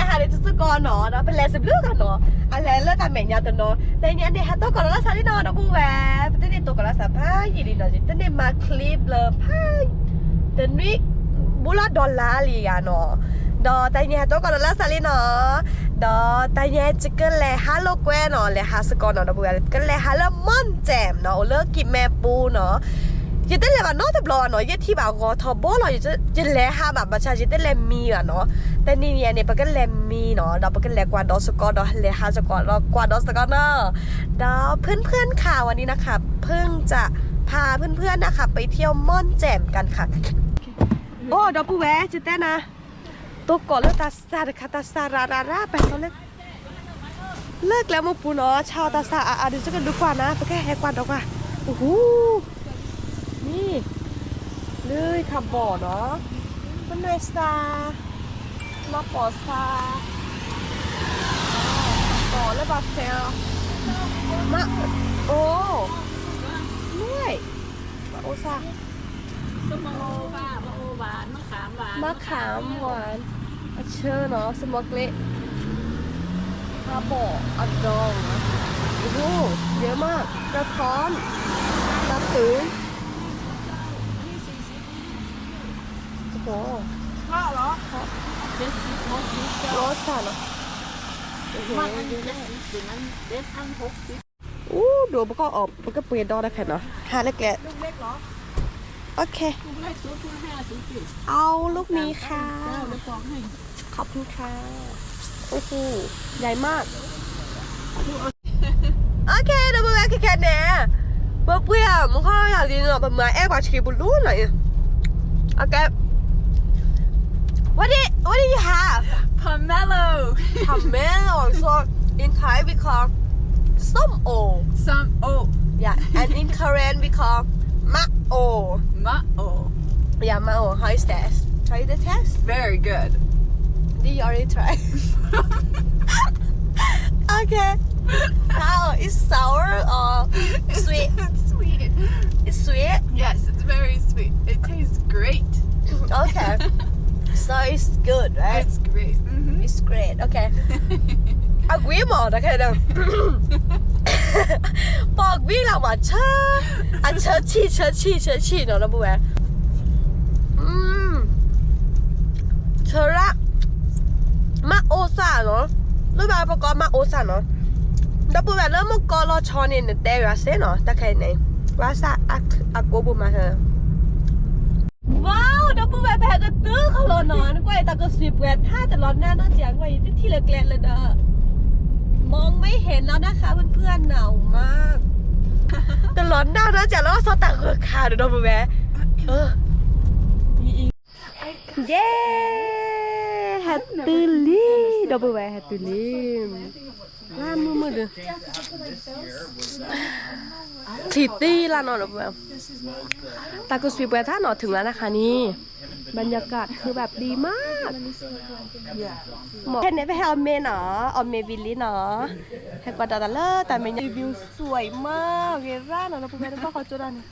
ဟးဒ်တစ့ၢ်ကီးနီၤ ဒီးပလဲၤစဘျုးကနီၤ, အလဲၤလၢတၢ်မဲာ်ညါတနီၤ, တနံၤအံၤန့ၣ် ဟဲတိၢ်ကီၢ်လီၤလၢစးလံနီၤ ဒီပုၢ်ဝဲၢ်, ပတန့ၢ်တိၢ်ကီၢ်လီၤစးဖးယံာ်လံနီၤ, တန့ၢ်မၤချံဘျၢဖး တနွံ ဘူးလီၤဒီးလါလံဂၤနီၤ, ဒီးတနံၤအံၤဟဲတိၢ်ကီၢ်လီၤလၢစးလံနီၤ, ဒီးတနံၤအံၤယကလဲၤဟးလိာ်ကွဲနီၤ, လဲၤဟးစ့ၢ်ကီးနီၤ ဒီပုၢ်ဝဲၢ်, ကလဲၤဟးလၢ Mont Sam နီၤ, အိၣ်လၢကံၣ်မဲပူၤနီၤ, ယတလဲၤဘၣ်နီတဘျီဘၣ်နီၤ, ယထံၣ်ဘၣ်ဂီၤထီဘိလီၤ, ယလဲၤဟးဘၣ် ဘၣ်ဆၣ်ယတလဲၤမံဘၣ်နီၤ, တနံၤအံၤန့ၣ် ပကလဲၤမံနီၤ, ဒီးပကလဲၤကွၢ်ဒီးစ့ၢ်ကီး ဒီးလဲၤဟးစ့ၢ်ကီး ဒီးကွၢ်ဒီးစ့ၢ်ကီးနီၤ, ဒီးเพื่อนๆค่ะ วันนี้นะคะ เพิ่งจะพาเพื่อนๆนะคะ ไปเที่ยวม่อนแจ่มกันค่ะ အိၣ် ဒီပုၢ်ဝဲၢ် ယတဲနၤ, တိၢ်ကီၢ်လၢတၢ်စၢ်တခါ တၢ်စၢ်ရၤရၤရၤ ပဲာ်ထီၣ်လၢ လၢကျဲမုၢ်ပူၤနီၤ, ဆါအီၣ်တၢ်စၢ်အါအါဒ်စ့ၢ်ကီး ဒုးကွၢ်နၤ ပကဟဲကွၢ်ဒီးကွၢ်, အိၣ်ဟူ, မ့ၢ်, လၢခးဘီၣ်နီၤ, ပနွဲၢ်စၢ်, မၤပိာ်စၢ်, ဘီၣ်လၢဘၣ်ဖဲ, မၤအိၣ်, နွဲၣ်, မၤအိၣ်စၢ် မခၣ်မၢ်, အဆၢနီၤ စမီၤကျ့, ခးဘီၣ်အဒီး, အိၣ်ဟူ, ယဲမး, ကထီ, တၢ်တုၤ, လီၤစၢ်နီၤ, အိၣ်ဟူ, ဒိၣ်ပကအီၣ် ပကပှ့ၤဒီတခါနီၤ, ဟးလၢကျဲ, OK เอาลูกนี้ค่ะ ขอบคุณค่ะ โอ้โห ใหญ่มาก OK ဒီပုၢ်ဝဲၢ် ခဲခဲန့ၣ် ပပှ့ၤအီၣ်မူခီယၤလံနီၤ ပမၤအဲၣ်ပှၤဆံပူၤလူၤနီၤ OK What do you, what do you have? Pomelo. Pomelo. So in Thai we call ส้มโอ ส้มโอ Yeah, and in Korean we call มะโอ มะโอ Yeah, มะโอ How is that? Try the taste? Very good. Did you already try? Okay. How? It's sour or sweet? It's sweet. It's sweet? Yes, it's very sweet. It tastes great. Okay. So it's good, right? It's great. Mm-hmm. It's great. Okay. အကွံမး တခဲဒီး ပှၤကွံလီၤမး ဆၢ အဆၢဆံၣ် ဆၢဆံၣ် ဆၢဆံၣ်နီၤ ဒီပုၢ်ဝဲၢ် ဆၢရၣ် မ့ၢ်အိၣ်စၢ်နီၤ လၢဘၣ်ပကိးမ့ၢ်အိၣ်စၢ်နီၤ ဒီပုၢ်ဝဲၢ်လၢမုၢ်ကီၢ်လီၤဆီန့ၣ် နတဲယၤစ့ၢ်နီၤ တၢ်ခဲအံၤန့ၣ် ဘၣ်ဆၣ်အကိးပူၤမၤဟၢ Wow ဒီပုၢ်ဝဲၢ် ပဟဲကတုၤခီလီၤနီၤ နကွၢ်အံၤ တၢ်ကစံးပှဲၤထါ တလီၤနၢ်နီတစဲး ကွၢ်အံၤ တထံၣ်လၢကျဲလၢဒီး มองไม่เห็นแล้วนะคะเพื่อนๆ หนาวมาก တလီၤနၢ်နီတစဲးလၢ ဘၣ်စီၣ်တၢ်ဂၢၢ်ခါဒီး ဒီပုၢ်ဝဲၢ် ယဲ ဟဲတုၤလံ ဒီပုၢ်ဝဲၢ် ဟဲတုၤလံ လၢမုၢ်မုၢ်ဒီး ချံတံၢ်လၢနီၤ ဒီပုၢ်ဝဲၢ် တၢ်ကစံးပှဲၤထါနီၤ ถึงแล้วนะคะนี่ บรรยากาศคือแบบดีมาก ခဲန့ၣ် ပဟဲအီၣ်မ့ၤနီၤ အီၣ်မ့ၤဝံၤလံနီၤ ဟဲကွၢ်ဒီးတၢ်လၢတၢ်မဲာ်ညါ view စှၤမး ဂ့ၤရၣ်နီၤ ဒီပုၢ်ဝဲၢ် တဘၣ်ဃီကၠိဒၣ်န့ၣ်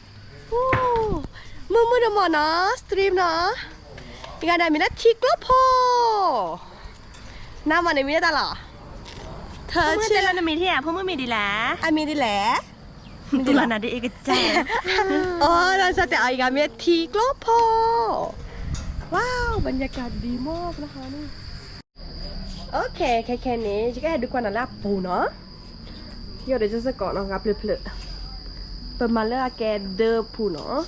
မုၢ်မုၢ်တမီၢ်နီၤ stream နီၤ ယကဒၣ်မံၤလၢထံကျိဖိ နမ့ၢ်န့ၣ်မံၤလၢတၢ်လီၤ ထၢဆ့လၢနမံၤထံၣ်ဧါ ဖိမုၣ်မံၤဒ်လဲၣ် အမံၤဒ်လဲၣ် တူၢ်လီၤနၤဒ်အံၤကစၢ် အိ ဒီးစတဲအီၤ ယကမ့ၢ်ထံကျိဖိ Wow บรรยากาศดีมากนะคะนี่ OK ခဲခဲန့ၣ် ယကဟဲဒုးကွၢ်နၤလၢအပူၤနီၤ ယအိၣ်ဒီးယစ့ၢ်ကီးနီၤ ဂၤဖျၢၣ်ဖျၢၣ် ပမၤလၢအကဲဒၢပူၤနီၤ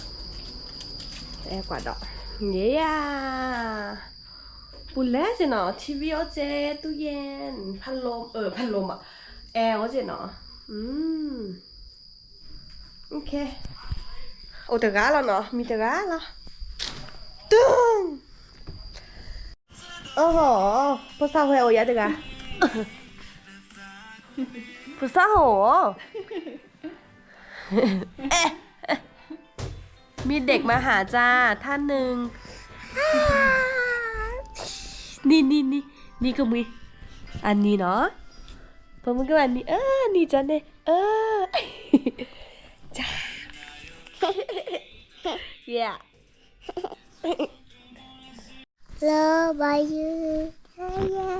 အဲကွၢ်ဒီး ယဲယၤ ပူၤလဲၣ်စ့ၢ်နီၤ ထံဝံၤအိၣ်စ့ၢ် တူၢ်ယဲၢ် ဖးလိမး အဲ အိၣ်စ့ၢ်နီၤ OK အိၣ်တဂၤလီၤနီၤ မံၤတဂၤလီၤ တုၤ အိၣ်ဟိ ဖိသၣ်ဟဲအိၣ်ယၤတဂၤ ဖိသၣ်ဟိ มีเด็กมาหาจ้า ท่านหนึ่ง นี่ นี่ นี่ นี่ก็มี อันนี้เนาะ ผมก็อันนี้ เออ นี่จ้ะเนี่ย เออ จ้า yeah လၢဘၣ်ယု yeah yeah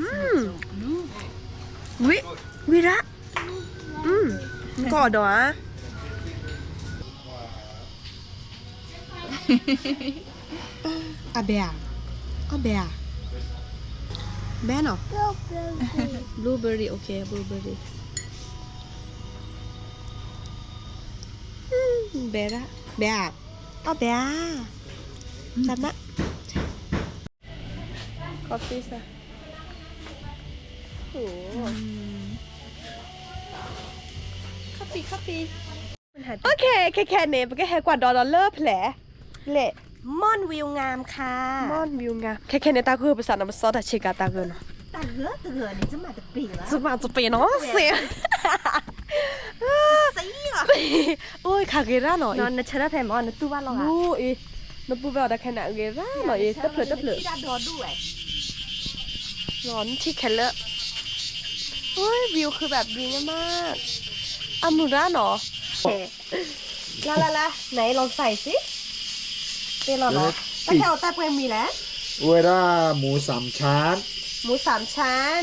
ဝံ, ဝံရၣ်, ကီၢ်ဒီးဧါ, အဘဲဧါ, အဘဲဧါ, ဘဲနီၤ, blueberry, okay, blueberry, ဘဲရၣ်, ဘဲဧါ, အဘဲဧါ, စးမး, coffee စး, coffee, coffee, okay, ခဲခဲန့ၣ် ပကဟဲကွၢ်ဒီးဒီးလၢဖျဲၣ်, လၢ မွန်ဝံၤငၢမ်ခါ, မွန်ဝံၤငၢမ်, ခဲခဲန့ၣ် တၢ်ဂိၢ်ပစးနီၤ ပစီတၢ်ဆ့ကၤတၢ်ဂိၢ်နီၤ, တၢ်ဂိၢ်တဂိၢ်န့ၣ် တမၤတပ့ၤဘၣ်, တမၤတပ့ၤနီၤ စ့ အိၣ်ခါဂ့ၤရၣ်နီၤ, နဆၢတၢ်ဖဲမ့ၢ် နတူၢ်ဘၣ်လီၤဂၤ, အ့, နပူၤဖဲအီၤတၢ်ခဲန့ၣ် အဂ့ၤရၣ်နီၤ, အ့ တဖျၢၣ်တဖျၢၣ်, နထံၣ်ခဲလၢာ်, အိၣ် ဝံၤအိၣ်ခုဘၣ်ဘံညါမး, အမုၢ်ရၣ်နီၤ လၢလၢလၢ ไหนลองใส่สิ တ့ၢ်လီၤနီၤ, တၢ်ခဲအီၤတၢ်ပှဲၤမံၤလဲၣ်, ဝဲဒၣ် หมูสามชั้น, หมูสามชั้น,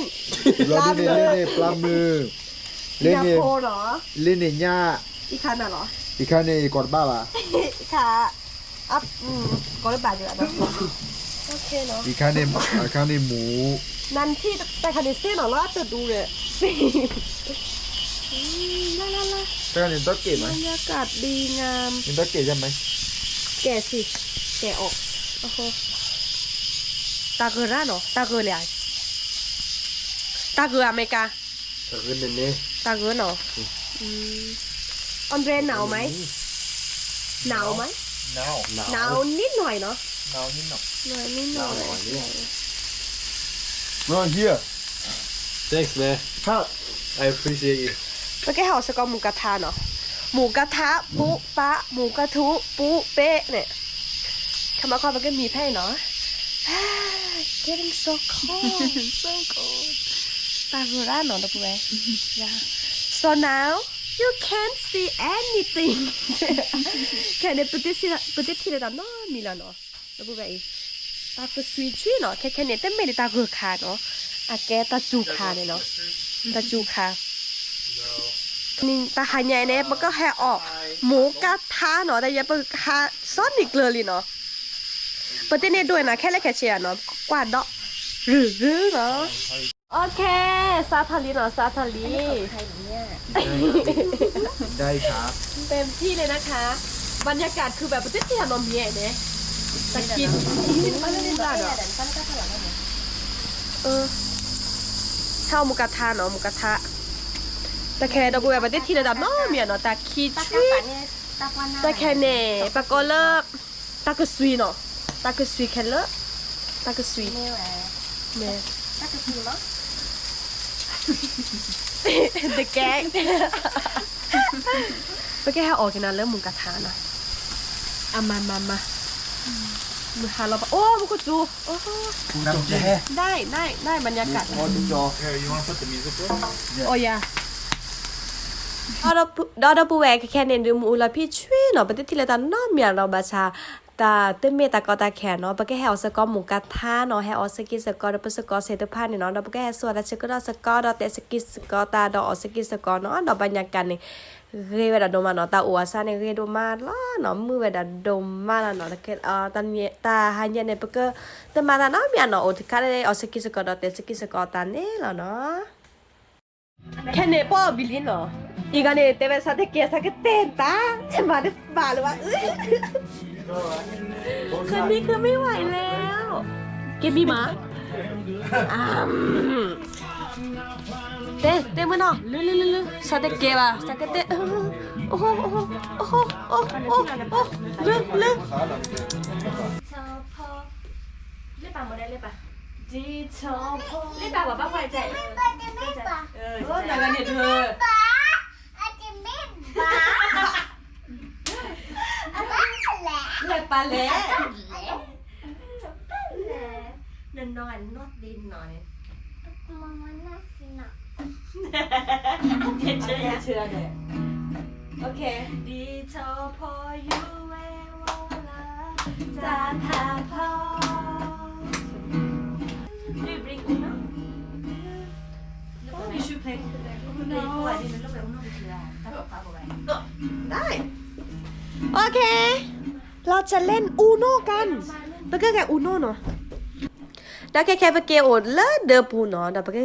လၢန့ၣ် လၢန့ၣ် ปลาหมึก, လၢန့ၣ် လၢန့ၣ်ညၣ်, အံၤခါန့ၣ်လီၤ, အံၤခါန့ၣ် ယကိးတဘၣ်ဘၣ်, အံၤခါ ကိးတဘၣ်က့ၤဘၣ်နီၤ, အံၤခါန့ၣ် အခါန့ၣ်မူ နၢ်ထံၣ်တၢ်ခါန့ၣ်စ့နီၤ လီၤတဒူဒီး, လၢလၢလၢ, တၢ်ခါန့ၣ် ဘรรยากาศดีงาม, နတၢ်ကဲၣ်ယမ့ၢ်, ကဲၣ်စံး, ကဲၣ်အီၣ်, တၢ်ဂၢၢ်ရၣ်နီၤ တၢ်ဂၢၢ်လဲၣ်, တၢ်ဂၢၢ်အမဲရကၤ, တၢ်ဂၢၢ်နီၤ, အီၣ်ဒြဲ หนาวไหม, หนาวไหม, หนาวนิดหน่อยเนาะ, หนาวนิดหน่อย, หนาวนิดหน่อย, Right here, thanks man, I appreciate you, ပကဟဲအီၣ်စ့ၢ်ကီး หมูกระทะ နီၤ, หมูกระทะ ปุ๊ปะ หมูกระทุ ปุ๊เป๊ะ န့ၣ်, ခမီခီပကမံၤဖဲအံၤနီၤ, getting so cold, so cold, တၢ်ဂၢၢ်ရၣ်နီၤ ဒီပုၢ်ဝဲၢ်, so now you can't see anything, ခဲန့ၣ် ပတထံၣ်လၢတၢ်နီတမံၤလီၤနီၤ, ဒီပုၢ်ဝဲၢ်အံၤ, တၢ်ကစွံဆံနီၤ ခဲခဲန့ၣ် တမ့ၢ်ဒ်တၢ်ဂၢၢ်ခါနီၤ, အကဲတၢ်စူၤခါန့ၣ်နီၤ, တၢ်စူၤခါ တဟါညါအံၤန့ၣ် ပကဟဲအီၣ် หมูกระทะ နီၤ, တၢ်ယဲပဟး စီၤနံၤကျၢၤလံနီၤ, ပတန့ၢ်ဒိၣ်နၤ ခဲလၢာ်ခဲဆ့ဧါနီၤ ကွၢ်ဒီး ရုၢ်ရုၢ်နီၤ, okay, စးထီၣ်လံနီၤ စးထီၣ်လံ,ได้ครับ, เต็มที่เลยนะคะ, บรรยากาศคือแบบ ပတထံၣ်နီတမံၤန့ၣ်, တၢ်ခံ လၢဒီး ဟဲအီၣ် หมูกระทะ နီၤ หมูกระทะ, တၢ်ခဲဒီပုၢ်ဝဲၢ် ပတထံၣ်လၢတၢ်နီတမံၤနီၤ တၢ်ခံဆံ, တၢ်ခဲန့ၣ် ပကိးလၢ တၢ်ကစွံနီၤ, တၢ်ကစွံခဲလၢာ်, တၢ်ကစွံ, မ့ၢ် တကဲ, ပကဟဲအီၣ်က့ၤနၤလၢ หมูกระทะ နီၤ, အမၤမၤမၤ, မုၢ်ဟါလီၤဘၣ် အိၣ် မူခိၣ်စူၤ, ได้ได้ได้ บรรยากาศ အိၣ်ယၤ ဒီးဒီပုၢ်ဝဲၢ်ခဲခဲန့ၣ် ဒုးမူအူလီၤဖံးဆွံနီၤ ပတထံၣ်လၢတၢ်နီတမံၤဒီးဘၣ်ဆၣ် တၢ်တမ့ၢ်တၢ်ကီတၢ်ခဲနီၤ ပကဟဲအီၣ်စ့ၢ်ကီး หมูกระทะ နီၤ ဟဲအီၣ်စ့ၢ်ကီးစ့ၢ်ကီးဒီးပစ့ၢ်ကီးသ့ၣ်တဖၣ်န့ၣ်နီၤ ဒီးပကဟဲစိာ်တၢ်ဆၢကတီၢ်စ့ၢ်ကီးဒီးတဲာ်စ့ၢ်ကီးစ့ၢ်ကီးတၢ်ဒီးအီၣ်စ့ၢ်ကီးစ့ၢ်ကီးနီၤ ဒီး บรรยากาศ န့ၣ် ဂ့ၤဝဲဒၣ်ဒိၣ်မးနီၤ တၢ်အိၣ်အဆၢန့ၣ်ဂ့ၤဒိၣ်မးလီၤနီၤ မုာ်ဝဲဒၣ်ဒိၣ်မးလီၤနီၤ တဟါညါန့ၣ် ပကတမၤတၢ်နီတမံၤနီၤ အိၣ်တခါလၢအီၣ်စ့ၢ်ကီးစ့ၢ်ကီးဒီးတဲာ်စ့ၢ်ကီးစ့ၢ်ကီးတၢ်န့ၣ်လီၤနီၤ ခဲန့ၣ် ပအီၣ်ဘံလံနီၤ အံၤဂၤန့ၣ် တဲဝဲဆၢတကဲဆၢကတဲာ်တၢ် တမၤတဘၣ်လၢၤဘၣ် คืนนี้คือไม่ไหวแล้ว เกมมีหมา တဲတဲမ့ၢ်နီၤ လုလုလုလု ဆၢတကဲဘၣ် ဆၢကတဲာ် အိၣ် အိၣ် လုလု လ့ပာ်မ့ၢ်ဒ်လ့ပာ် လ့ပာ်ပှၤဘၣ်ပှၤကဲ နဂၤန့ၣ်ဒုး လ့ပာ်လဲၣ် နနီၢ်နီၢ်သ့နီၢ်န့ၣ် ယဆၢယဆၢန့ၣ် ဒ်ထီၣ်ဖီယူၤဝဲဝီလၢ တၢ်ထးဖီ Do you bring Uno? โอเค เราจะเล่น Uno กัน ပကဂဲၤ Uno နီၤ. ဒီးခဲခဲပက့ၤအိၣ်လၢဒၢးပူၤနီၤ, ဒီးပက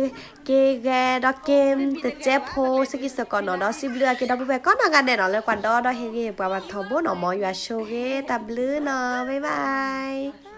က့ၤဂဲၤဒီးက့ၤတစဲးဖိစကံစကီးနီၤ, ဒီးစံးဘျုးအက့ၤဒီပုၢ်ဝဲၢ်ကိးနီၢ်ဂၤဒဲးနီၤ လၢကွၢ်ဒီဒီးဟ့ၣ်ဂံၢ်ပှၤဘၣ်ထီဘိနီၤ, မ်ယွၤဆိၣ်ဂ့ၤတၢ်ဘျုးနီၤ, bye bye.